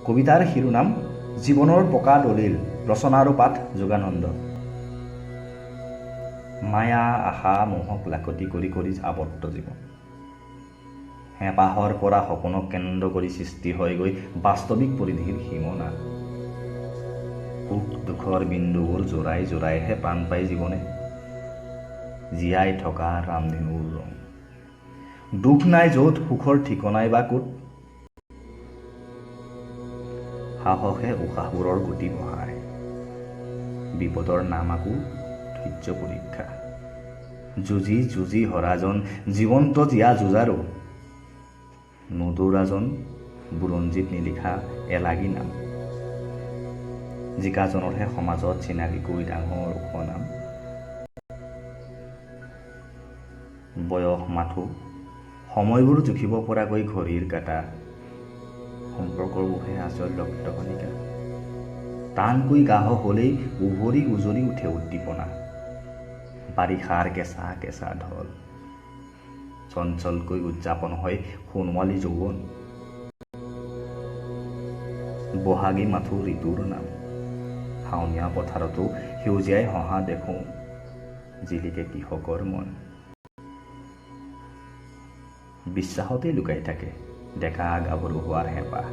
কবিতাৰ শিৰোনাম জীৱনৰ পকা দলিল, ৰচনা আৰু পাঠ যোগানন্দ। মায়া আশা মোহক লাখুটি কৰি কৰি আৱৰ্ত জীৱন। হেঁপাহৰ পৰা সপোনক কেন্দ্ৰ কৰি সৃষ্টি হয়গৈ বাস্তৱিক পৰিধিৰ সীমনা। সুখ দুখৰ বিন্দুবোৰ জোৰাই জোৰাইহে প্ৰাণ পায় জীৱনে। জীয়াই থকা ৰামধেনুৰ ৰং। দুখ নাই য'ত, সুখৰ ঠিকনাই বা ক'ত? সাহসে উশাহবোৰৰ গতি বঢ়ায়। বিপদৰ নাম আকৌ ধৈৰ্য পৰীক্ষা। যুঁজি যুঁজি হৰাজন জীৱন্ত জীয়া যুঁজাৰু, নদৌৰাজন বুৰঞ্জীত নিলিখা এলাগী নাম। জিকাজনৰহে সমাজত চিনাকিকৈ ডাঙৰ ওখ নাম। বয়স মাথো সময়বোৰ জুখিব পৰাকৈ ঘড়ীৰ কাঁটা। সম্পৰ্কবোৰহে আচল ৰক্তকণিকা। টানকৈ গাঢ় হ'লেই উভৰি উজৰি উঠে উদ্দীপনা। বাৰিষাৰ কেঁচা কেঁচা ঢল চঞ্চলকৈ উদযাপন হয় সোণোৱালী যৌৱন। বহাগী মাথো ঋতুৰ নাম। শাওনীয়া পথাৰতো সেউজীয়াই হঁহা দেখোঁ, জিলিকে কৃষকৰ মন। বিশ্বাসতেই লুকাই থাকে ডেকা গাভৰু হোৱাৰ হেঁপাহ।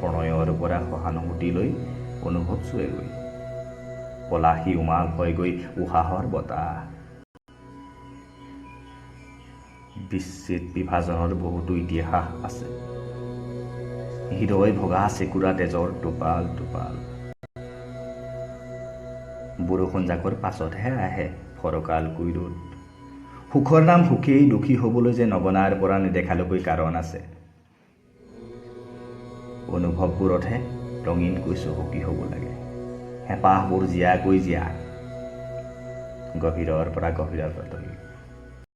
প্ৰণয়ৰ পৰা সহানুভূতিলৈ অনুভৱ চুৱেগৈ, পলাশী উমাল হয়গৈ উশাহৰ বতাহ। বিচ্ছেদ বিভাজনৰ বহুতো ইতিহাস আছে। হৃদয় ভগা চেকুৰা তেজৰ টোপাল টোপাল। বৰষুণ জাকৰ পাছতহে আহে ফৰকালকৈ ৰ'দ। সুখৰ নাম সুখেই, দুখী হ'বলৈ যে নগনাৰ পৰা নেদেখালৈকৈ কাৰণ আছে। অনুভৱবোৰতহে ৰঙীনকৈ চহকী হ'ব লাগে। হেঁপাহবোৰ জীয়াকৈ জীয়া গভীৰৰ পৰা গভীৰতালৈ।